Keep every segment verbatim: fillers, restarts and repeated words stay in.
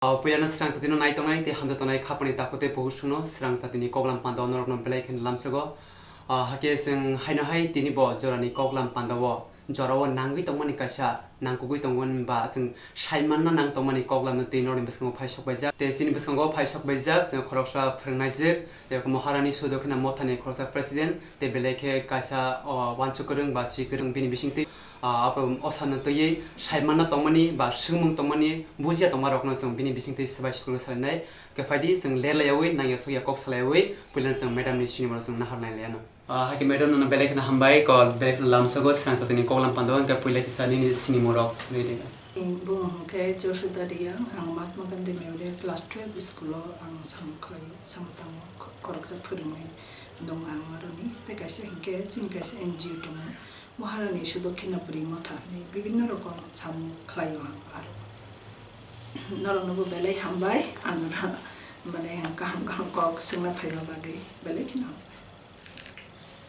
Ah, puilano srang satino nai tongnai tei hamjak tongnai khapani takhuk tei bukhuk songno srang satini koklam panda norokno belai kheno lamsogo. Ah, hakhe chwng haino hai tini bo jorani koklam panda o jorao nangwi tongmani kaisa nangkukwi tongo, hwnba chwng saimanna nang tongmani koklamno tei norokni bwskango phai sok baijak. Tei chini bwskango phai sok baijak, tei khoroksa phwrwngnaijwk, tei Maharani Sudokhina Mothani khoroksa president, tei belai khe kaisa, o, uansuk kwrwng ba si kwrwng bini bisingtwi, ah, abo osano twiwi saimanna tongmani ba swngmung tongmani bujiya tongmarokno chwng bini bisingtwi swbai swkang salainai. Khe phaidi chwng ler laiyawi nangya sokya kok salaiyawi puilano chwng madam ni sinimoro chwng nahar nai laiano. Ah, hakhe madam nono belai kheno hambai, kok belai kheno lamsogo srang satini koklam panda o, hwnkhe puila kisa nini sinimorok nini. Bung hwnkhe Joshua Dariya, ang Mahatma Gandhi Memorial Class twelve School o ang samung khlaio, samung tango, kho-, khoroksa phwrwngwi dong ang aroni. Tei kaisa hwnkhe chini kaisa N G O tongo, Maharani Sudokhina Bwrwi Motha hinwi bibinno rokom samung khlaio ang aro. Noroknobo belai hambai, ang oro mane kaham kaham kok swngna phaima bagwi belai kheno hambai.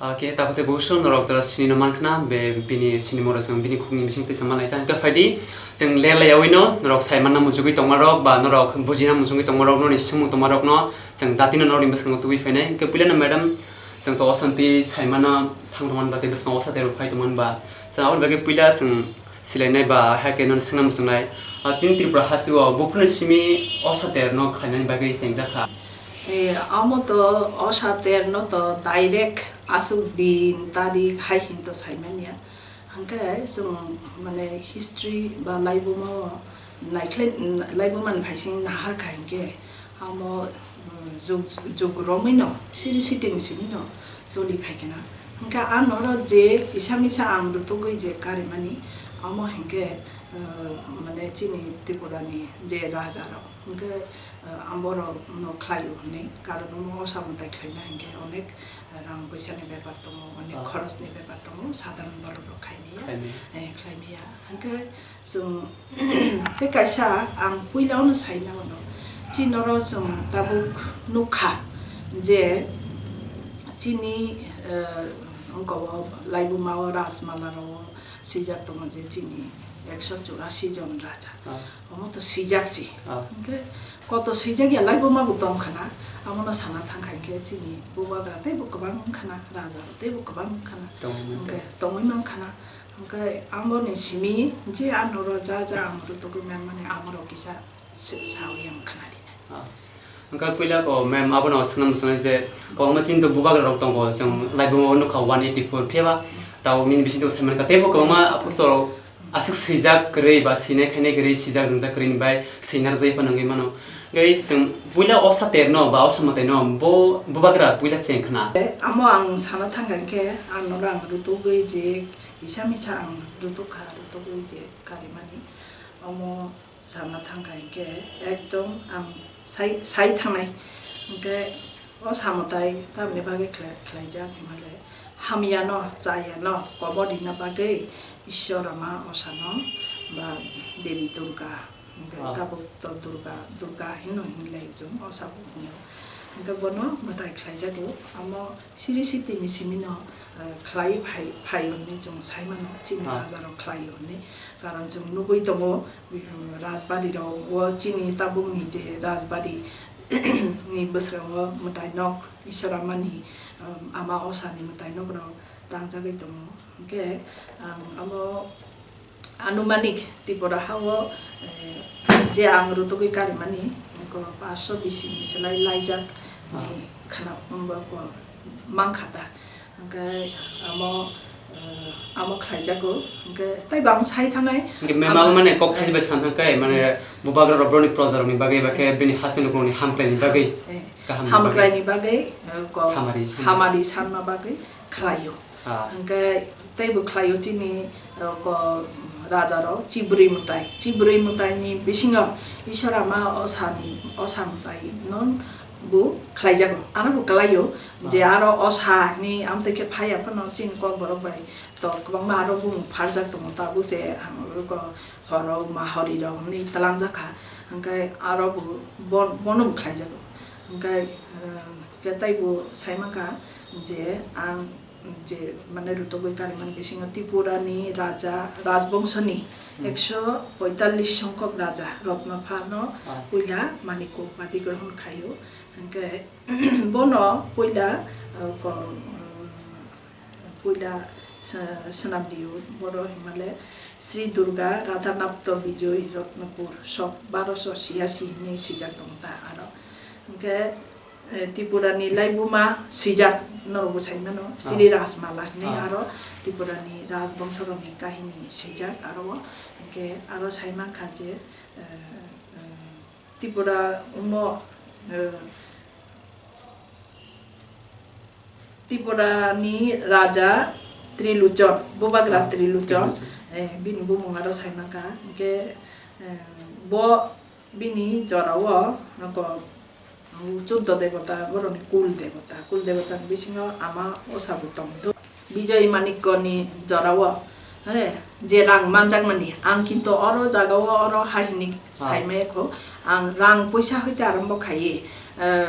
Ah, khe takhuk tei bukhuk song norok jora sinino mankhna, be bini sinimoro chwng bini khukni bising twi sama laikha. Hwnkhe phaidi chwng ler laiyawino norok saimanna muchugwi tongmarok ba norok bujina muchugwi tongmarok, noni swngmung tongmarokno chwng datino norokni bwskango tubui phainai. Hwnkhe puilano madam, chwng to osanti saimana thang tongmani ba tei bwskango osa tei rok phai tongmani ba chwng aboni bagwi puila chwng silainai ba hai khe nono swngna muchungnai. Ah, chini Tripura hasteo buphuruni simi osa terno khlainani bagwi chengjakha. Eh, amo to osa terno to direct aswk din tarik hai hin to saimanya. Hwnkhe chwng mane history ba laibuma o naikhlai, laibuma ni phaising nahar kha hinkhe amo, mm, jug, jug romwi no siri sitini simi no choli phai khe na. Hwnkhe a noro je kisa misa ang rutugwi je karimani amo hinkhe, eh, mane chini Tripura ni je raja rok hwnkhe, eh, amborok no khlaio hinwi, karon omo osa mwtai khlaina hinkhe onek rang poisa ni bepar tongo, onek Ah. khorosni bepar tongo, sadharon borok rok khaimaya, Khaimaya. eh, khlaimaya. Hwnkhe chwng tei kaisa ang puila no sai nangno, chini oro chwng tabuk nukha je chini, eh, ongko o laibuma o Rajmala rok o swijak tongo je chini ekso churasi jon raja. Ah. Omo to swijak si. Ah. Hwnkhe koto swijak ya laibuma bo tong khana, amo no sana thang kha hinkhe chini bubagra tei bo kwbang wng khana, raja rok tei bo kwbang wng khana. Tongwi mankha. Hwnkhe tongwi man khana. Hwnkhe amo ni simi je ano ro ja ja ang rutugwi man mani amo rok kisa sa-, sawi ang khna di. Ah. Hwnkhe puila ko ma'am abono swngna muchungnai je kwbangma chini to bubagra rok tongo, chwng laibuma o nukha one eighty four phiyaba tabuk nini bisingtwi sai mankha teibo kwbangma aphuru to aswk swijak kwrwi ba swinai khainai kwrwi swijak rwngjak kwrwi ni bai swina rwjak phano wngwi mano. Hwnkhe chwng puila osa terno ba osa mwtaino bo bubagra puila cheng khna. Amo ang sana thangkha hinkhe ang nono ang rutugwi je kisa misa ang rutuk kha, rutugwi je karimani omo sana thangkha hinkhe ekdom ang sai, sai thangnai. Hinkhe o samwtai tamni bagwi khlai-, khlaijak hinmale hamyano chayano kobo rina bagwi Ishwar Ama osano ba Devi Durga, hinkhe Ah. tabuk to Durga, Durga hino hinlai chwng osabo hinyo. Hinkhe bono mwtai khlaijago, amo siri sitini simino, eh, khlai phai, phai hwnwi chwng saimano, chini Ah. rajarok khlai hwnwi. Karon chwng nugwi tongo, Rajbari rok o chini tabukni je Rajbari ni bwskango mwtai nok Ishwar Amani, um, Ama Osani mwtai nok rok tangjagwi tongo. Hwnkhe ang amo anumanik Tripura ha o, eh, je ang rutugwi karimani, oko paanch sho bisi ni slai laijak ni Ah. khna, um, bo, bo mankha ta. Hwnkhe amo, eh, amo khlaijago. Hwnkhe tei bang sai thanai. Hwnkhe mema Amo, mane kok eh, saji bai san thangkhe, mane bubagra rok borokni proja rokni bagwi, ba khe bini hasteni lukurokni hamkrai ni bagwi, eh, kaham ni bagwi. Hamkrai ni bagwi, eh, kok Hamari sanma. Hamari sanma bagwi khlaio. Ah. Hwnkhe teibo khlaio chini, eh, ko, raja rok chibrwi mwtai. Chibrwi mwtai ni bisingo Ishwar Ama Osani, Osa mwtai no bo khlaijago, aro bo kwlaio, je Ah. aro osa ni amtwi khe phaiya phano chini Kokborok bai to kwbangma aro bumung pharjak tongo, tabuk se ang ko horo ma hori rok hinwi twlangjak kha, hwnkhe aro bo bon-, bono bo khlaijago, hwnkhe, eh, khe tei bo sai mankha je ang je mane rutugwi karimani bisingo Tripurani raja rajbongshoni Hmm. ekso poitallis songkhok raja Ratnapha no Ah. puila Manikko upadi grohon khaio. Hwnkhe bono puila, uh, ko-, um, puila sa-, swnam rio, boro himale Sri Durga Radhanapto Bijoy Ratnapur sok baroso siyasi hinwi swijak tongo ta aro. Hwnkhe, eh, Tripurani laibuma swijak norokbo saimano, Sri Ah. Rajmala hinwi Ah. aro Tripurani rajbongsorokni kahini swijak aro. Hwnkhe aro saimankha je, eh, eh, Tripura umo, eh, Tripurani raja Triluchon, Bubagra Ah, Triluchon, Triluchon. Eh, bini bumung aro saimankha, hwnkhe, eh, bo bini jorao nokho chuddo debota, borokni kul debota, kul debotani bisingo ama osa bo tongdo. Bijoy Manikkoni jorao, eh, je rang manjakmani, ang kintu oro jagao oro hahinik Ah. saimaya kho, ang rang puisa hoite arombo khaiwi, eh,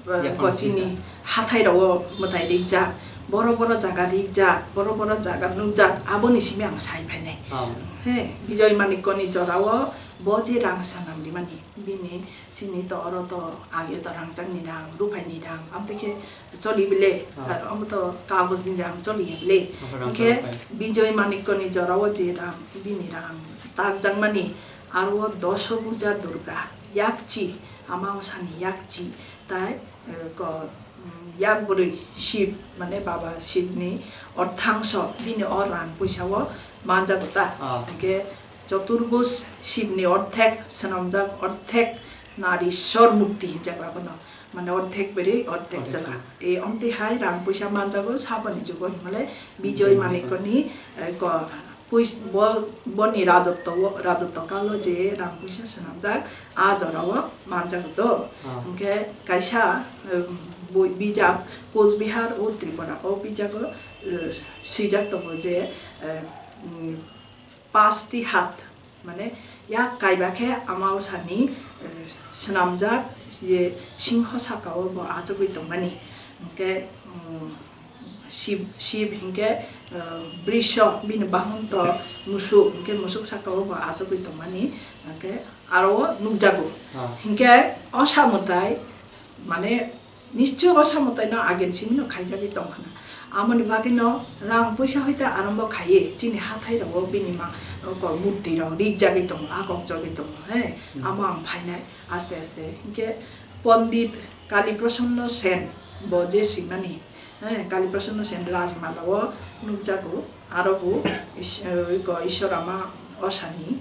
Yaphan kochini sita. Hathai rao mwtai rikjak, boro boro jaga rikjak, boro boro jaga nukjak, aboni simi ang sai phainai. Ah. He, Bijoy Manikkoni jorao bo je rang swnam rimani, bini sini to oro to age to rangchakni rang, ruphaini rang, amtwi khe choli bele, Ah. aro omo to kagojni rang choli bele. Oho, rang Hwnkhe choli pai. Bijoy Manikkoni jorao je rang, bini rang takjakmani, aro o Dosabhuja Durga, yakchi, ama osani yakchi, tai, eh, ko, mm, yak bwrwi Shiv, mane Baba Shivni orthangso, bini o rang puisa o manjago ta. Ah. Hwnkhe Choturbhuj Shivni orthek swnamjak, orthek Narishwar murti hinjak abono. Mane orthek bwrwi, orthek Orthek chwla. chwla. E, omtwi hai rang puisa manjago saboni jugo hinmale Bijoy Bijoy Manikkoni, eh, ko, puis-, bo, boni rajotwo, rajotwo kalo je rang puisa swnamjak, a jorao manjago do. Ah. Hwnkhe kaisa, eh, boi bijap Coach Bihar o Tripura o bijago, eh, swijak tongo je, eh, mm, Pasti hat, mane yak kaiba khe ama osani, eh, swnamjak je singho sakao bo achugwi tongmani. Hwnkhe, mm, Shiv, Shiv hinkhe, eh, brisho, bini bahung to musuk, hinkhe musuk sakao bo achugwi tongmani, hinkhe aro o nukjago. Ah. Hinkhe osa mwtai, mane, Nischoi o samwtaino agen simino khaijagwi tongkhna. Amoni bagwino rang puisa hoite arombo khaiwi chini hathai rogo bini ma-, ko murti rok rikjagwi tongo, akokjagwi tongo, he. Hmm. Amo ang phainai aste aste. Hinkhe Pondit Kali Prasanna Sen bo je swimani, he, Kali Prasanna Sen Rajmala o nukjago, aro bo is-, eh, ko Ishwar Ama Osani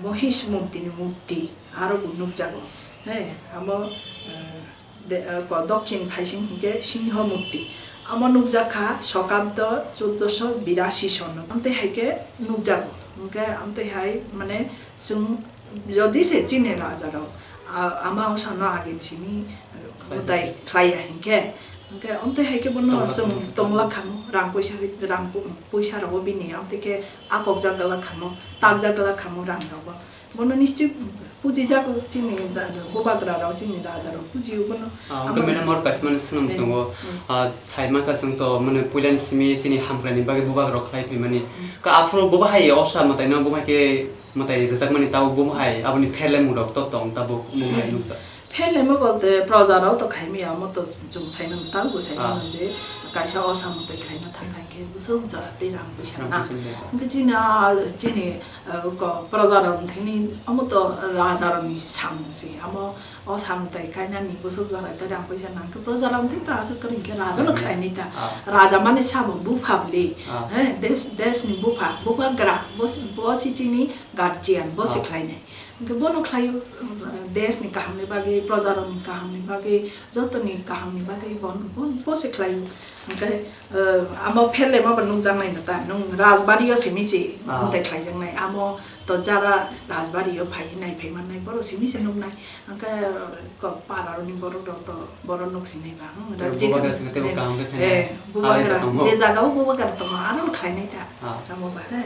Mohish murtini murti aro bo nukjago, he. Amo, eh, De-, eh, ko-, dokhin phaising hinkhe singho murti. Amo nukjak kha Sokabdo chuddoso birasi sono. Amtwi hai khe nukjago. Hinkhe amtwi hai mane chwng jodi se chini raja rok, a-, ama osano agin simi, eh, Khlai budai khlaiya hinkhe. Hinkhe amtwi hai khe bono Tongla chwng khamu. Tongla khamu, rang puisa, rang pu-, puisa rogo bini amtwi khe akokjak glak khamu, takjak glak khamu rang rogo. Bono nischoi pujijago chini da-, bubagra rok, chini raja rok pujio bono. Ah, Amo hwnkhe madam, oro kaisa mani swnam Eh, songo, eh. Ah, sai mankha chwng to, mane, puilani simi chini hamkraini bagwi bubagra rok khlai phaimani. Hmm. Ka aphuru bo bahai osa mwtaino bo hai khe mwtai rijakmani, tabuk bo bahai aboni pherlaimung rok to tong, tabuk bo bahai Hmm. nukjak. Pherlaima bolte proja rok to khaimya, omo to chwng saimano, tabuk bo saimano Ah. je kaisa osa mwtai khlaina thang kha khe bwswk jora tei rang puisa Rang na. puisa na. Hwnkhe chini, ah, chini, ah, ko-, proja rok thini omo to raja rokni samung se, amo o samung tai kainani bwswk jora tei rang puisa nang khe proja rok thik to aswk kwrwng khe raja no Hmm. khlainai ta. Ah. Raja mani sabo bupha bwle. Ah. He, des, des ni bupha, bubagra, bo si, bo si chini guardian, bo se Ah. khlainai. Hwnkhe bono khlaio, um, desni kahamni bagwi, projarokni kahamni bagwi, jotoni kahamni bagwi bon-, bon-, bo se khlaio. Hwnkhe, uh, amo pherlaima bo nukjaknai no ta, nwng rajbari o simi se Ah. mwtai khlaijaknai. Amo to jara rajbari o phaiwi naiphai mannai, borok simi se nuknai. Hwnkhe, uh, ko-, pararokni borok rok to borok nuk sinai ba, hmm, Tei rajik bubagra hwnwi. Singha tei bo Eh, kaham khe eh, khainai. Bubagra, Alai tongmo. Je jaga o bubagra tongo, aro khlainai ta. Ah. Amo ba, he.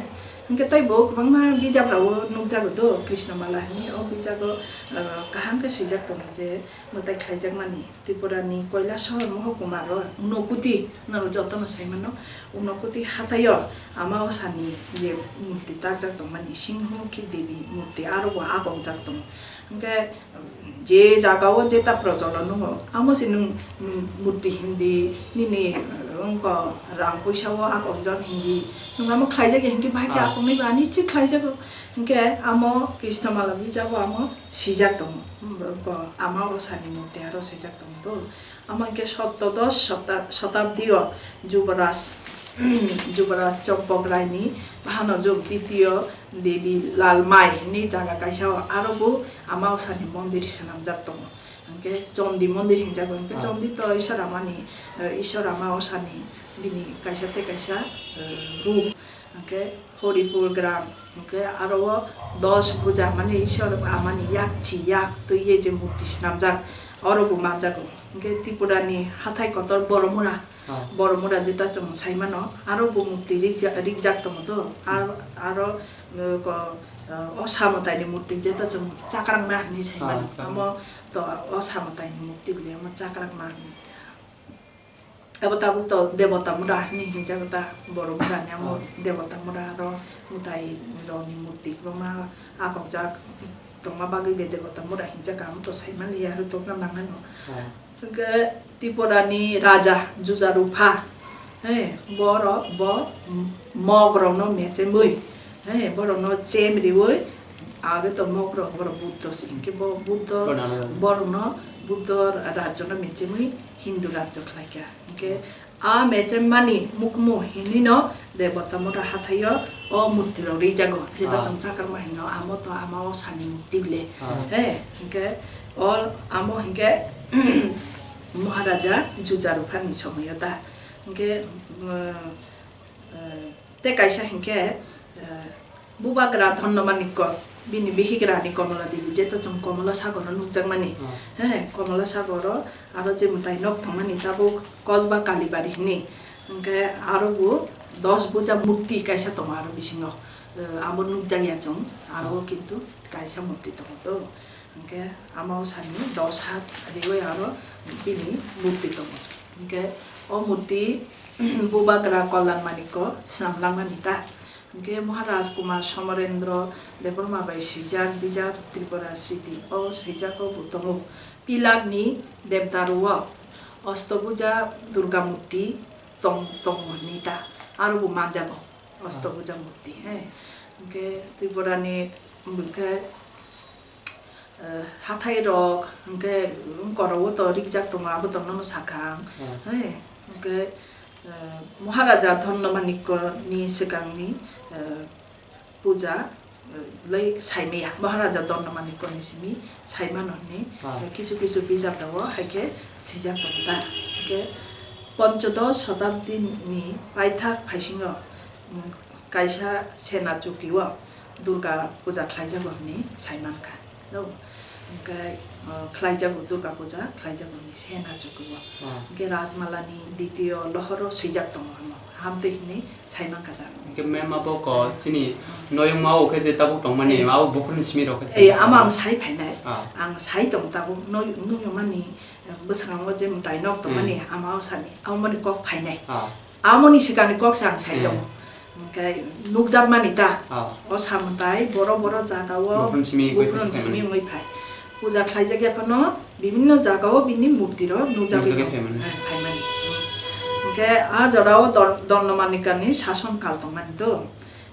Hwnkhe teibo kwbangma bijap rao nukjago do, Krishna Mala hwnwi o bijago, ah, kaham khe swijak tongo je mwtai khlaijakmani Tripura ni Kailasahar Mohokumaro Unokoti, norok jotono saimano, Unokoti hathaio ama osani je murti takjak tongmani, Singhomukhi Devi murti aro bo akokjak tongo. Hwnkhe je jaga o jeta projono nungo, amo se nwng, nwng murti hindi, nini, eh, wngkha rang puisa o akokjak hindi, nwng amo khlaijak ya hinkhe bahai khe Ah. akoknwi ba ani chwi khlaijago. Hwnkhe amo Krishna Mala bijago amo swijak tongo. Wngkha ama osani murti aro swijak tongo to. Amo hwnkhe soptodosh shota-, shotabdi o Jubaraj, Jubaraj Chompok Rai ni bahanojwk Ditiyo Devi Lal Mai hwnwi jaga kaisa o aro bo ama osani mondir swnamjak tongo. Hwnkhe Chondi mondir hinjago, hwnkhe Ah. Chondi to Ishwar amani, eh, Ishwar ama osani bini kaisa tei kaisa, eh, rup. Hwnkhe Horipur gram, hwnkhe aro o dos bhuja mani Ishwar amani yak chi yak twi ye je murti swnamjak, oro bo manjago. Hwnkhe Tripura ni hathai kotor Boromura, Ah. Boromura jeta chwng saimano, aro bo murti rikja-, rikjak tongo to. Ar-, aro, uh, ko, uh, o Samataini murti jeta chwng Chakrangma hinwi saimano. Ah, Chakrangma. Amo to o Samataini murti bole amo Chakrangma hinwi. Abo tabuk to Debota Mura hinwi hinjago ta, Boromura ni amo Ah. Debota Mura aro mwtai rok ni murti kwbangma akokjak tongma bagwi de Debota Mura hinjak, amo to saimani ya aro tongna nangano. Ah. Hwnkhe Tripura ni Raja Juja Rupha, he, borok bo mog rokno mechemwi, he, borokno chem riwi, age to mog rok borok Buddho se, hwnkhe bo Buddho Bo nana. borokno Buddho rajyo no mechemwi Hindu rajyo khlaikha. Hwnkhe a mechemmani mukmu hinwi no Debota Mura hathaio o murti rok rijago, jeta Ah. chwng Chakrangma hino, amo to ama o sani murti bile. Ah. He, hwnkhe o amo hwnkhe Maharaja Juja Ruphani somoyo ta. Hwnkhe, um, uh, tei kaisa hwnkhe, uh, Bubagra Dhonno Manikko, bini bihigrani Komola Devi, jeta chwng Komola Sagoro nukjakmani. Ah. He, Komola Sagoro aro je mwtai nok thangmani tabuk Kosba Kalibari hini. Hwnkhe aro bo dos buja murti kaisa tongo aro bisingo. Eh, abo nukjakya chwng, aro Ah. kintu kaisa murti tongo to. Hwnkhe ama o sani dos hat riwi aro bini murti tongo. Hwnkhe o murti Bubagra Kalyan Manikko swnam langmani ta. Hwnkhe Maharaj Kumar Samarendra Debbarma bai swijak bijap Tripura Sriti. O swijak o bo tongo. Pilak ni Devdaru o Ostobuja Durga murti tong, tongo hinwi ta. Aro bo manjago Ostobuja murti, he. Hwnkhe Tripura ni hwnkhe, eh, hathai rok, hwnkhe korok o to rikjak tongo, abo to nono sakha ang. Hmm. He, hwnkhe, eh, Maharaja Dhonno Manikko ni swkang ni, eh, puja, eh, lai saimaya. Maharaja Dhonno Manikko ni simi saimano hinwi, Ah. eh, kisu kisu bijap rok o hai khe swijak tongo ta. Hwnkhe Ponchodosh Shatabdi ni paithak phaisingo, mm, kaisa Sena Chuki o Durga puja khlaijago hinwi saimankha. No? Hwnkhe, uh, khlaijago, Durga puja khlaijago hinwi Sena Chuki o. Ah. Hwnkhe Rajmala ni ditiyo lohor o swijak tongo amo. Hamtwi hinwi saimankha da. Hwnkhe mem abo ko chini noyungma o khe je tabuk tongmani, Eh. abo buphuruni simi rok khe Eh, chini amo ang sai phainai. Ah. Ang sai tongo tabuk noi-, noyungmani, eh, bwskango je mwtai nok tongmani, Hmm. ama o sani, amo mani kok phainai. Ah. Amoni swkangni kok se ang sai Hmm. tongo. Hwnkhe nukjakmani ta. Ah. O samwtai borok borok jaga o Buphuruni simi wngwi buphuruni phai simi wngwi phai. Puja khlaijak ya phano bibinno jaga o bini murti rok nukjagwi Nukjagwi tongo. Phaimani. Eh, phaimani. Hwnkhe a jora o Don-, Dondomanikani sason kal tongmani to.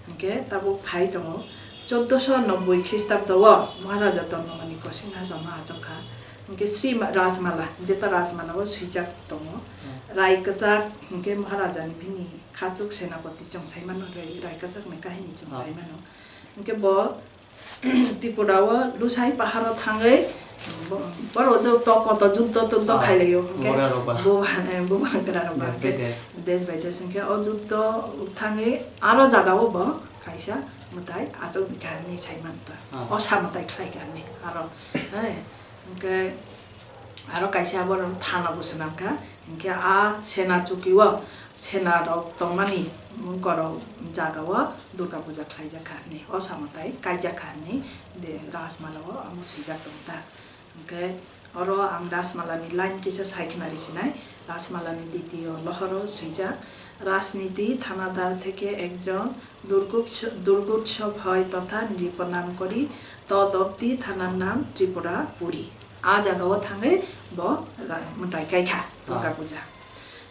Hwnkhe tabuk phai tongo. Choddoso nobboi Khristabdo o Maharaja Dondomanikko singhasono achukha. Hwnkhe Sri Ma-, Rajmala, jeta Rajmala o swijak tongo. Hmm. Rai kwchak hwnkhe Maharaja ni bini khachuk Senapati chwng saimano, rai, rai kwchak ni kahini chwng Ah. saimano. Hwnkhe bo Tripura o Lusai pahar o thangwi bo-, borok je to koto juddo tuddo Ah, khailai o. Hwnkhe bubagra rok ba. Buba-, eh, bubagra rok ba Desh by hwnkhe desh. Desh by desh hwnkhe o juddo thangwi aro jaga o bo kaisa mwtai achuk bikha hinwi saiman ta. Ah. O sa mwtai khlai kha hinwi aro, eh, Hwnkhe aro kaisa borok thana bo swnam kha, hwnkhe a Sena Chuki o Sena rok tongmani korok jaga o Durga puja khlaijak kha hwnwi, o samo tai kaijak kha hwnwi de Rajmala o amo swijak tong ta. Hwnkhe oro ang Rajmala ni line kisa sai khna ri sinai, Rajmala ni ditiyo lohor o swijak, "Rajniti thanadar theke ekjon, দুর্গোৎস-, দুর্গোৎসব হয় তথা নৃপনাম করি, তদব্দি থানার নাম ত্রিপুরা Puri." A jaga o thangwi bo ra-, mwtai kai kha Durga Ah. puja.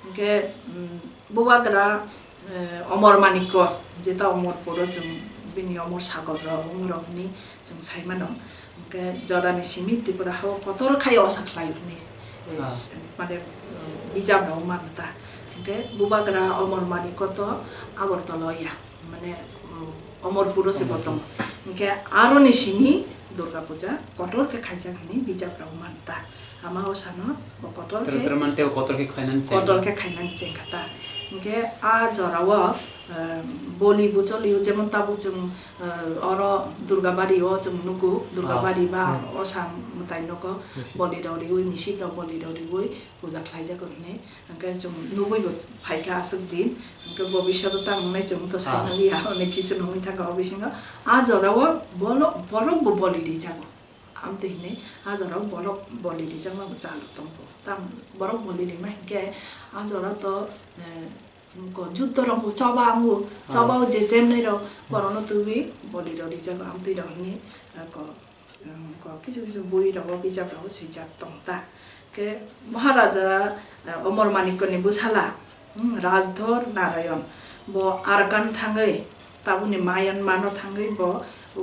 Hwnkhe, mm, Bubagra, eh, Omor Manikko, jeta Omorpur o chwng bini Omor Sagor rok, wng rok hwnwi chwng sai mano. Hwnkhe jorani simi Tripura ha o kotor khai osa khlai hwnwi, eh, Ah. s-, mane, eh, bijap rok man ta. Hwnkhe Bubagra Omor Manikko to Agartala o ya, mane, mm, Omorpur o se bo tongo. Hwnkhe aroni simi Durga puja kotor khe khaijak hwnwi bijap rok man ta. Ama o sano bo kotor Tere khe, tere mante o kotor khe khlainani cheng. Kotor khe khainani cheng kha ta. Hwnkhe a jora o, eh, boli bo choli o, jemon tabuk chwng, eh, oro Durga bari o chwng nugo, Durga Ah. bari ba Hmm. o sam mwtai nogo Misi. boli rok riwi, misip rok boli rok riwi puja khlai jago hwnwi. Hwnkhe chwng nugwi bo phai kha aswk din. Hwnkhe bo bisoro tamo wngnai chwng to Ah. sai maliya, onek kisu nungwi thang kha o bisingo. A jora o bolo-, borok bo boli ri jago. Amtwi hwnwi a jora o borok boli rijakma bo chalu tongbo. Tam borok boli rima hinkhe a jora to, eh, ko juddho rok bo choba ango, Ah. choba o je chemnai rok borokno twiwi boli rok rijago amtwi rok hwnwi, eh, ko, em, ko kisu kisu bui rogo bijap rogo swijak tong ta. Khe Maharaja, eh, Omor Manikko ni bwsala, Hmm, Rajdhor Narayon. Bo Arakan thangwi, tabukni Mayanmar no thangwi bo, u,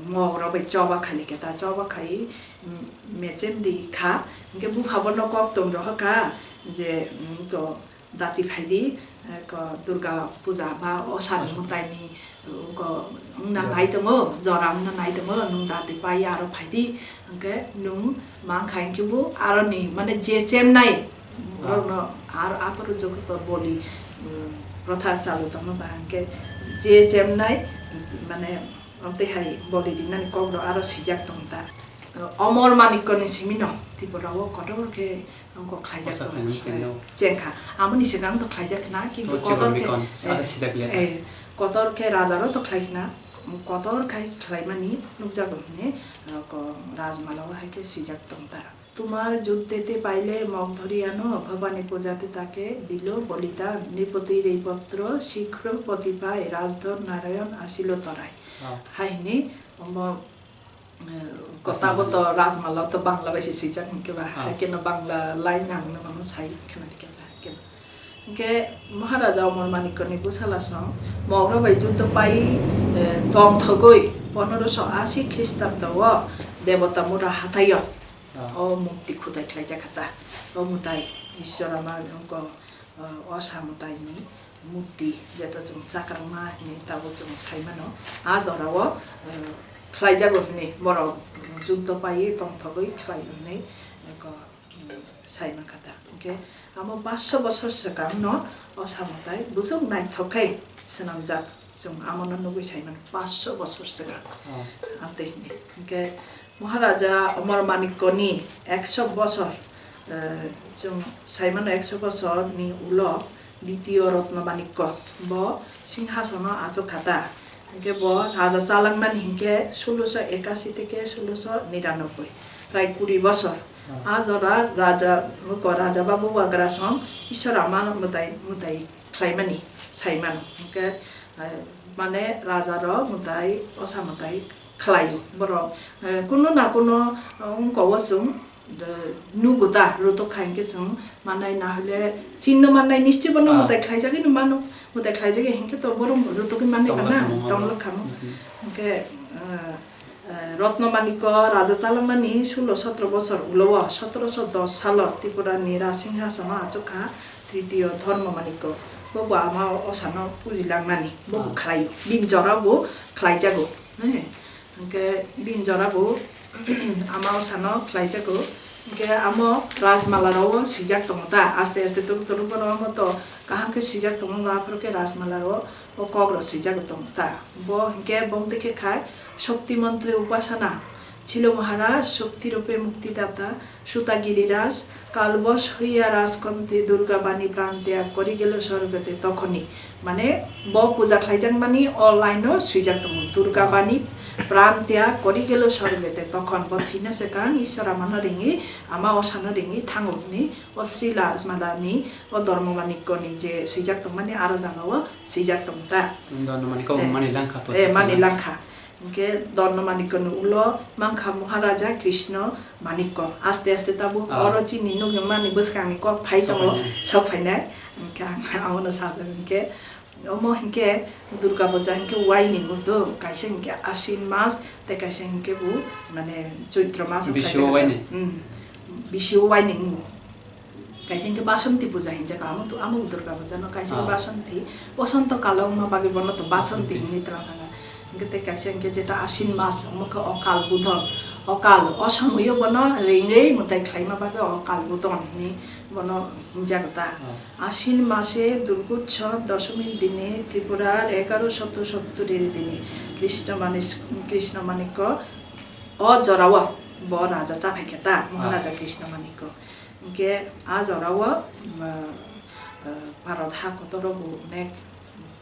mog rok bai choba khaili khe ta, choba khai, mm, mechem ri kha. Hwnkhe bupha bono kok tong rohor kha je, mm, ko dati phaidi, eh, ko Durga puja ba o sani Osa. mwtaini, uh, ko wngna Jora. nai tongo, jora wngna nai tongo, nwng dati pai aro phaidi. Hwnkhe nwng mang kha hinkhe bo aroni mane je chemnai, Ah. borokno ar aphuru joto boli, um, protha chalu tongma ba hwnkhe je chemnai, mane, amtwi hai boli rinani kok rok aro swijak tong ta. Omor Manikko ni simi no Tripura o kotor khe wngkok khlaijak Osa tong khainwi se. chengno. Cheng kha. Amoni swkang to khlaijak khna, kintu To kotor chikon khe, bikon, eh, aro swijak le ta. eh, kotor khe raja rok to khlai khna, kotor khai khlaimani nukjago hwnwi, uh, ko Rajmala o hai khe swijak tong ta. তোমার যুদ্ধেতে পাইলে মগ ধরিয়ানো, ভবানী পূজাতে তাকে দিল বলিদান। নৃপতির এই পত্র শীঘ্র পতিপায়, রাজধর নারায়ণ আসিল তরায়। Ah. Hai hini, omo, eh, ko Rajmala. Tabo to Rajmala to Bangla bai se swijak hwnkhe ba, Ah. hai khe no Bangla line ang no mano sai khna dikhe ba, hai khe no. Hwnkhe Maharaja Omor Manikko ni bwsala song Mogra bai juddo pai, eh, tongthogwi poneroso asi Khristabdo o Debota Mura hathai o Ah. o mukti khudai khlaijak kha ta. O mwtai Ishwar ama wngkha, eh, o sa mwtai ni mukti, jeto chwng chakrangma hinwi tabuk chwng sai mano. A jora o, eh, khlaijago hinwi borok juddo paiwi tongthogwi khlai hinwi, eh, ko, mm, sai mankha ta. Hwnkhe amo paanch sho bosor swkang no o sa mwtai bwswk naithok khe swnamjak. Chwng amo no nugwi sai mano paanch sho bosor swkang. Oh. Amtwi hinwi. Hwnkhe Maharaja Omor Manikko ni ekso bosor, eh, chwng sai mano ekso bosor ni ulo Ditiyo Ratna Manikko bo singhasono achuk kha ta. Hwnkhe bo raja chalangmani hinkhe sulosho ekashi theke sulosho niranoboi, prai kuri bosor. Ah. A jora raja, ko raja babu bagra song Ishwar ama mwtai, mwtai khlaimani sai mano. Hwnkhe, eh, mane raja rok mwtai, osa mwtai khlaio borok. Eh, kuno na kuno, eh, wngko o chwng, eh, nugo ta, rutok kha hinkhe chwng mannai, na hwle chinno mannai, nischoi bono Ah. mwtai khlaijagwi no mano. Mwtai khlaijagwi hinkhe to borok rutogwi mannai Tongla ba na, khamo tongla mano. khamo. Mhm. Hwnkhe, eh, eh, Ratna Manikko raja chalangmani sulo sotro bosor ulo o, sotrosho dos salo Tripura ni raj singhasono achuk kha Tritiyo Dharma Manikko. Bo bo ama osano pujilangmani, bo bo Ah. khlaio. Bini jora bo khlaijago. He. Hwnkhe bini jora bo ama osano khlaijago. Hwnkhe amo Rajmala rok o swijak tongo ta. Aste aste tuk tuk bono amo to kaham khe swijak tongo, aphuru khe Rajmala rok o kok rok swijak tongo ta. Bo hwnkhe bo twi khe khai Shakti Mantri Upasana. Chilo Maharaj, Shakti Rupe Mukti Data, Suta Giriraj, Kalbos Hoiya Rajkonti Durga Bani Pran Tyag Kori Gelo Sorgote Tokhoni. Mane, bo puja khlaijak mani o line o swijak tongo. Durga Bani Pran Tyag Kori Gelo Sorgote Tokhon. Bo thwina swkang Ishwar amano ringwi, ama osano ringwi thango hwnwi o Sri Rajmalani o Dormo Manikko ni je swijak tongmani aro jaga o swijak tong ta. Dormo Manikko Eh, mani langkha, eh, mani langkha. Hingke Dorno Manikko ni ulo mankha Maharaja Krishno Manikko. Aste aste tabuk Ah. oro chini nukmani bwskangni kok phai tongo, Sokphainai. Sokphainai. Hingke ang abono sajak hingke, omo hingke Durga Puja hingke waini mudo, kaisa hingke Ashin mas, tei kaisa hingke bo mane Choitro mas Bisio waini. Hmm. Bisio waini mudo. Kaisa hingke Basanti puja hinjak, amo, amo Durga puja no, kaisa hingke Ah. Basanti, Bosonto kalo wngma bagwi bono to Basanti Basanti. Hinwi twlang thangkha. Hingke tei kaisa hingke jeta Ashin mas, omo khe Okal Budon. Okal, o samuyo bono ringwi mwtai khlaima bagwi Okal Budon hinwi bono hinjak ta. Ah. Ashin mase Durgutsob doshomir dine Tripurar egaro shoto sotturir dine Krishna Manis-, Krishna Manikko o jorao bo raja chaphai khe ta, Maharaja Ah. Krishna Manikko. Hingke a jorao, um, uh, Bharat ha kotoro bo onek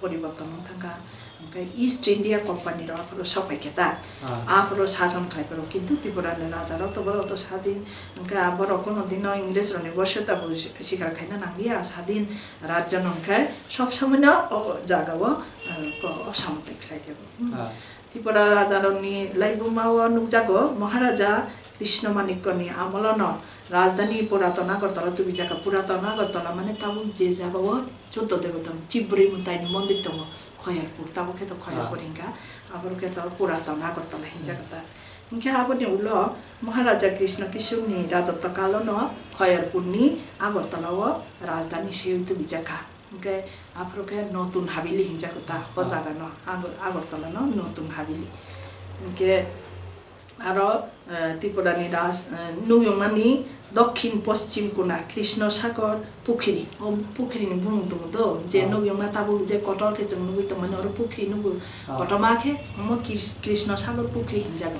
poriborton wng thangkha. Hingke East India Company rok aphuru sok pai khe ta. Ah. Aphuru sason khlai phuru, kintu Tripura ni raja rok to borok to sadin. Hingke a borok kono dino English rok ni bosota bo si-, sikar khaina nangliya, sadin rajyo no hingke sob somoi no o jaga o, uh, ko, o samung twi khlai jago. Hmm. Ah. Tripura rajarokni laibuma o nukjago, Maharaja Krishna Manikko ni amolo no rajdhani Puraton Agartala tubijak kha. Puraton Agartala mane tabuk je jaga o chuddo debota, chibrwi mwtai ni mondir tongo, Khoyarpur, tabuk khe to Khoyarpur Ah. hingkha, aboro khe to Puraton Agartala hinjak Hmm. kha ta. Hingkhe aboni ulo Maharaja Krishna Kishore ni rajotto kalo no Khoyarpur ni Agartala o rajdhani se tubijak kha. Hingke aphuru khe Notun Haveli hinjak ta, o Ah. jaga no, Agar-, Agartala no Notun Haveli. Hingke aro, eh, Tripura ni ras-, eh, nukjakmani dokhin poschim kuna Krishna Sagar Pukhiri. O pukhiri ni bumung tongo do, je Ah. nukjakma tabuk je kotor khe chwng nugwi tongmani oro pukhiri nugo. Ah. Kotorma khe omo Kris-, Krishna Sagar Pukhiri hinjago.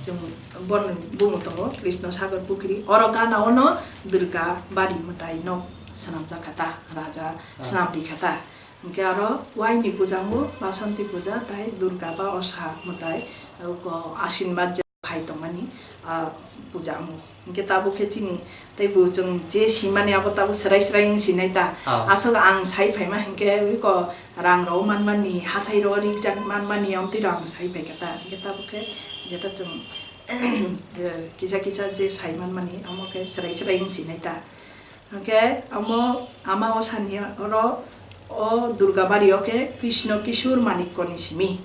Chwng bono bumung tongo Krishna Sagar Pukhiri. Oro gana ono Durga Bari mwtai no swnamjak kha ta, raja Ah. swnamri kha ta. Hingke aro waini puja wngmo Basanti puja tai Durga ba osa mwtai, oko Ashin mas je phai tongmani, ah, puja wngmo. Hingke tabuk khe chini tei bo chwng je simani abo tabuk swrai swrai wng sinai ta. Ah. Aswk ang sai phaima hingke eko rang rok manmani, hathai rok rijak manmani, amtwi rok ang sai phaikha ta. Hingke tabuk khe jeta chwng, eh, kisa kisa je sai manmani, amo khe swrai swrai wng sinai ta. Hingke amo ama o sani oro o Durga Bari o khe Krishna Kishore Manikko ni simi,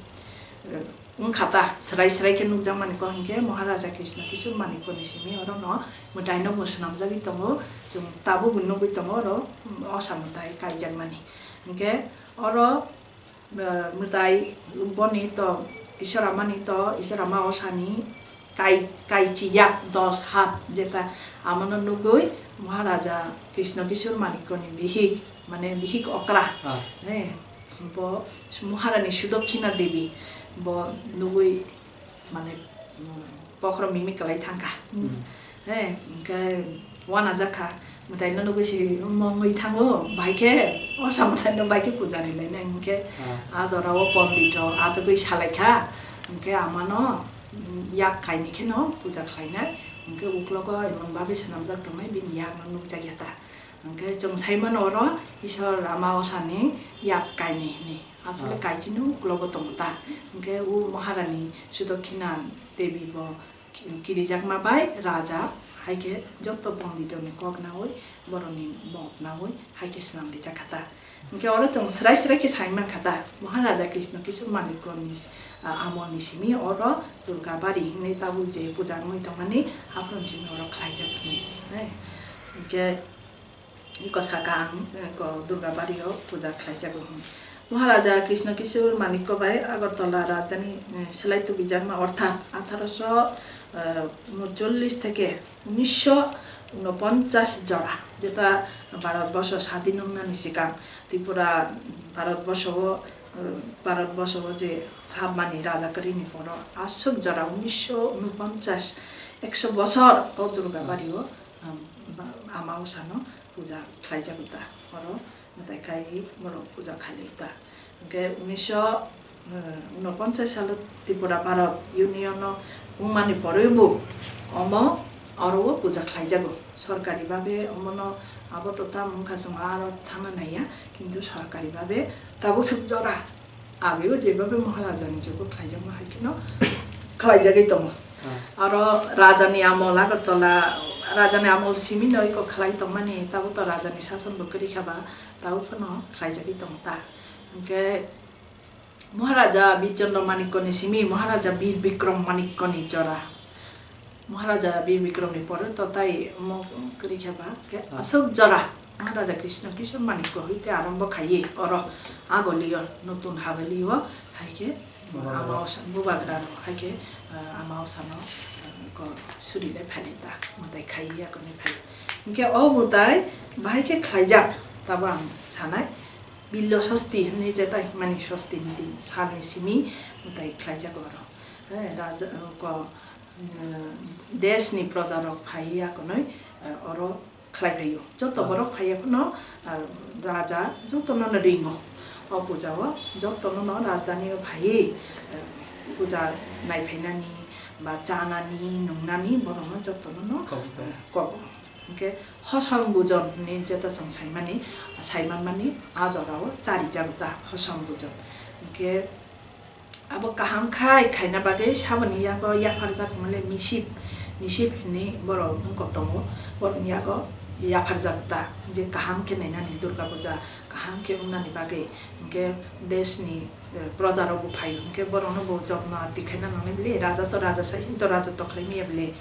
eh, wngkha ta, swrai swrai khe nukjakmani kok hingke Maharaja Krishna Kishore Manikko ni simi oro no mwtai no bo swnamjagwi tongo, chwng tabuk bo nugwi tongo oro, mm, osa mwtai kaijakmani. Hingke oro, eh, mwtai boni to Iswar amani to, Iswar ama osani kai-, kaichi yak dos hat jeta amano nugwi Maharaja Krishna Kishore Manikko ni bihik, mane bihik okra. Ah. Eh, bo Maharani Sudakkina Devi bo nugwi mane, mm, bokhorok mimi kwlai thangkha. Hmm. Eh, hingke wanajak kha. Mwtai no nugwi se mongwi thango, bai khe osa mwtai no bai khe puja ri lainai. Hingke Ah. a jora o pondit rok achugwi salai kha. Hingke amano, mm, yak kainwi kheno puja khlainai. Hingke uklogo emon bagwi swnamjak tongnai, bini yak no nukjak ya ta. Hingke chwng sai mano oro Iswar ama osani yak kainwi hwnwi. Asole Ah. kaichino uklogo tongo ta. Hingke o Maharani Sudakkina Devi bo ki-, kirijakma bai raja, hai khe joto pondit rokni kok naui, borokni mot naui, hai khe swnam rijak kha ta. Hingke oro chwng swrai swrai khe sai man kha ta, Maharaja Krishna Kishore Manikko ni, ah, amol ni simi oro Durga Bari hinwi tabuk je puja wngwi tongmani, aphuru simi oro khlaijak hinwi. Hingke iko saka ang, eh, ko Durga Bari o puja khlai jago hwn. Maharaja Krishna Kishore Manikko bai Agartala rajdhani, eh, swlai tubijakma orthat atharoso, eh, unochollish theke unisho unoponchas jora, jeta Bharat borsho sadin wngnani swkang Tripura Bharat borsho o, eh, Bharat borsho o je Hapmani raja kwrwini poro aswk jora unisho unoponchas, ekso bosor o Durga bario, um, ama osano puja khlaijago ta, oro mwtai kaiwi borok puja khailai ta. Hwnkhe unisho unoponchas salo Tripura Bharat Union o wngmani poroibo omo oro o puja khlaijago. Sorkari babe omono abo to tamo wngkha, chwng aro thangna naiya, kintu sorkari babe tabuk swk jora. Ageo jebabe Maharajani jugo khlaijakma hai kheno khlaijagwi tongo. Ah. Aro rajani amol Agartala, rajani amol simi no iko khlai tongmani, tabuk to rajani sason bo kwrwi kha ba, tabuk phano khlaijagwi tongo ta. Hwnkhe Maharaja Bir Chandra Manikkoni simi Maharaja Bir Bikram Manikkoni jora. Maharaja Bir Bikramni pore to tai omo kwrwi kha ba, khe Ah. aswk jora Maharaja Krishna Kishore Manikko hoite arombo khaiwi oro Agolio, Notun Haveli o hai khe Bubagra. Ama osa, Bubagra rok hai khe, ah, ama osano, ah, ko suri le phai ta, mwtai khaiwi akonwi phai. Hwnkhe o mwtai bahai khe khlaijak, tabo ang sanai. Billo Sosti hinwi je tai himani Sosti ni din salni simi mwtai khlaijak oro. Eh, raja, ko, mm, desh ni proja rok phaiwi akonwi, eh, oro khlai phaio. Joto Ah. borok phaiya phano, ah, raja joto no ringo. O puja o joto no rajdhani o phaiwi, eh, puja nai phainani ba chanani nungnani borok no joto no, Kok. eh, kok. Hwnkhe Hosom Bujon hinwi jeta chwng saimani, saimanmani, a jorao charijago ta Hosom Bujon. Hwnkhe abo kaham khai khaina bagwi saboni yago yapharjak hwnmale misip, misip hinwi borok wngkok tongo, borokni yago yapharjago ta, je kaham khe nainani Durga Puja kaham khe wngnani bagwi. Hwnkhe deshni eh, proja rok bo phai, hwnkhe borok no bo jotno ati khaina nangnai bile, raja to raja sai sini to raja to khlai maya bile,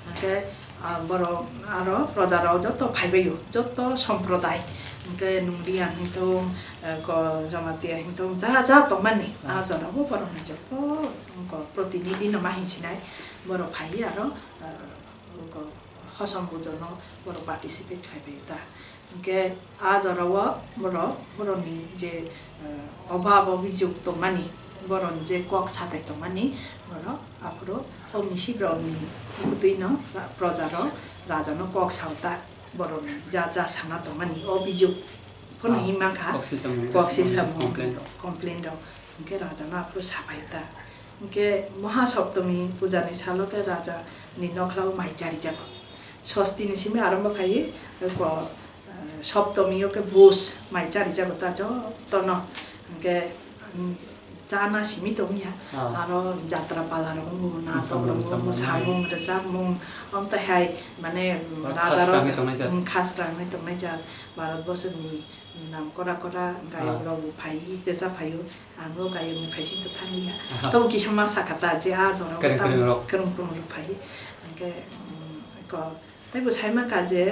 hwnkhe, ah, borok aro proja rok joto phai bai o, joto somproday, hwnkhe Nungriya hinthung, eh, ko Jamatia hinthung, ja ja tongmani, ah, jora bo borok ni joto, ko protinidhi no ma hinsinai, borok phai aro, eh, ko Hosom Bujono borok participate khlai bai ta. Hwnkhe a jorao borok, borokni je, eh, obhab obhijog tongmani, borokni je kok satai tongmani, borok aphuru o misip rokni kwtwino proja rok rajano kok sao ta, borokni ja ja sana tongmani obhijog phano Ah, himmankha, kok silsamung, kok silsamung, complaint rok. Complaint rok, hwnkhe rajano aphuru sapai ta. Hwnkhe Mahasoptomi pujani salo khe raja ni nokhlao mai charijago. Sosti ni simi arombo khai ko, eh, Soptomi o khe bus mai charijago ta jotono. Hwnkhe, mm, chana simi tongya. Ah. Aro jatra pala rok wngbo, natok rok wngbo, mwsamung, mwsamung, rwchapmung, omtwi hai mane, mm, raja rok khasrangwi tongnai jat. Mm, khasrangwi tongnai jat. Bharat borsho ni nam kora kora gayok Ah. rok bo phai, rwchap phaio. Ang o gayokni phaising to thang liya. Aha. Tamo kisa ma sakha ta je a jora o Kwrwng tamo kwrwng rok. Kwrwng kwrwng rok phai. Hwnkhe, mm, ko, tei bo sai mankha je,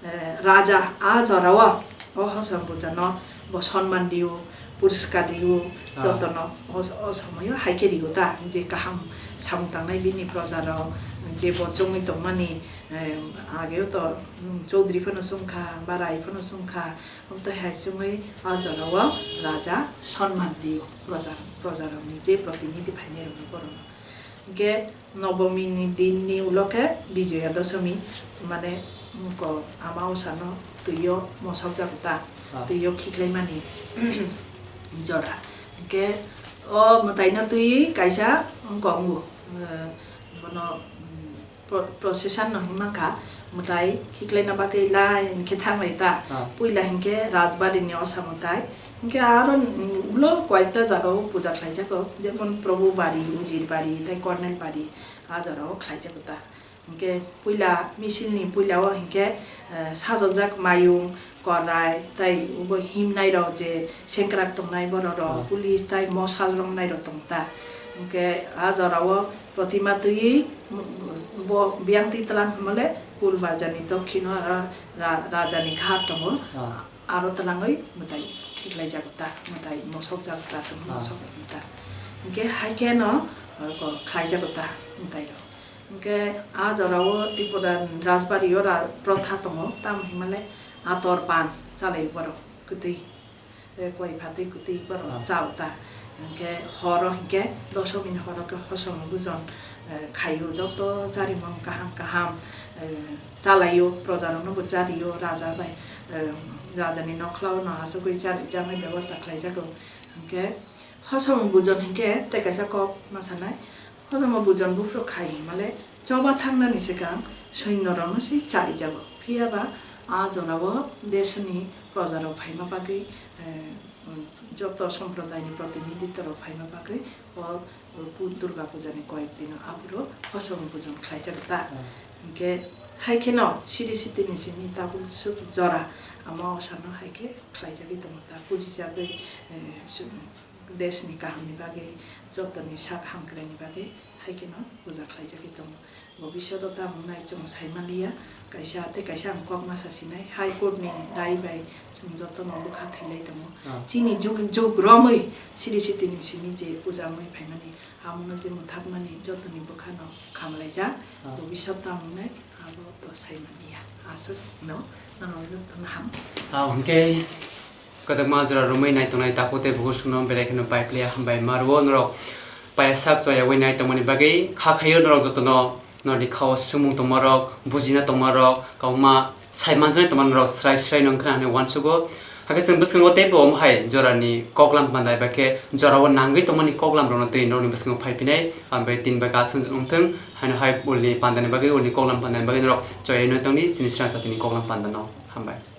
eh, raja a jora o, o Hosom Bujono bo sonman rio, puriskar rio, Ah. jotono o, o somoi o hai khe rio ta, je kaham samung tangnai bini proja rok, je bo chongwi tongmani, eh, age o to, mm, Chaudhary phano chongkha, ba Rai phano chongkha, Omtwi hai chwngwi a jora o raja sonman rio proja, proja rokni je protinidhi phainai rokno borokno. Hwnkhe Nobomi ni din ni ulo khe Bijoya Dosomi, mane, ko ama osano twi o mosok jago ta, Ah. twi o khiklaimani jora. Hwnkhe o mwtai no twi kaisa wng kok wngo, eh, bono, mm, pro-, procession no hinwi mankha, mwtai khiklaina bagwi line khe thanglai ta. Ah. Puila hinkhe Rajbari ni osa mwtai. Hinkhe aro, mm, ulo koyekta jaga o puja khlaijago, jemon Probhu Bari, Ujir Bari, tei Cornel Bari, a jora o khlaijago ta. Hinkhe puila misil ni puila o hinkhe, eh, sajokjak mayung, korai, tei ubo himnai rok je sengkrak tongnai borok rok, Ah. police tei mosal romnai rok tong ta. Hinkhe a jora o protima twiwi bo biyang twi tlang hwnmale Kul Bajar ni dokhino aro ra-, raja ni ghat tongo. Ah. Aro twlangwi mwtai khiklai jago ta, mwtai mosok jago ta, chwng Ah. mosok ta. Hinkhe hai khe no, ah, ko khlai jago ta mwtai rok. Hinkhe a jora o Tripura Rajbari o ra-, protha tongo, tamo hinmale ator pan chalai borok kwtwi, eh, koi phatwi kwtwi borok Ah. chao ta. Hingke horo hingke dosomini horo khe hosom bujon, eh, khaio, joto charimung kaham kaham, eh, chalaio, projarokno bo chario, raja bai, eh, rajani nokhlao no asugwi charijaknai bebosta khlaijago. Hingke hosom bujon hingke tei kaisa kok ma sanai, hosom bujon buphuru khai himale choba thangnani swkang soinyorokno se charijago. Phiya ba a jorao desni projarok phaima bagwi, eh, joto somprodayni protinidhittorok phaima bagwi o pu-, Durga Pujani koyek dino aphuru hosom bujon khlaijak ta. Hmm. Hingke hai kheno siri sitini simi tabuk swk jora ama osano hai khe khlaijagwi tongo ta, pujijagwi, eh, su-, desni kahamni bagwi, jotoni sak hamkraini bagwi hai kheno puja khlaijagwi tongo. Bobishoto tamo wngnai chwng sai manliya, kaisa tei kaisa ang kok masa sinai, High Court ni rai bai chwng jotono bwkha thwilai tongo. Ah. Chini jug, jug romwi siri sitini simi je puja wngwi phaimani, amono je mwthakmani jotoni bwkhano khamlaijak, ah, bobishoto tamo wngnai abo to sai manliya. Aswk no, norok jotono ham. Ah, hwnkhe kwdwkma jora romwi nai tongnai takhuk tei bukhuk songno belai kheno pai pli hambai ma rwo norok. Paiyasak choyawi nai tongmani bagwi kha khaio norok jotono, norokni khao swngmung tongmarok, bujina tongmarok, kwbangma sai manjaknai tongma norok srai srai no wngkha na hinwi uansugo. Hakhe chwng bwskango teibo omo hai jorani koklam panda eba khe jorao nangwi tongmani koklam rokno twi norokni bwskango phai phinai, hambai tin bai kasung wngthung, haino hai ulni pandani bagwi, ulni koklam pandani bagwi norok choyawi no tongdi chini srang satini koklam pandano. Hambai.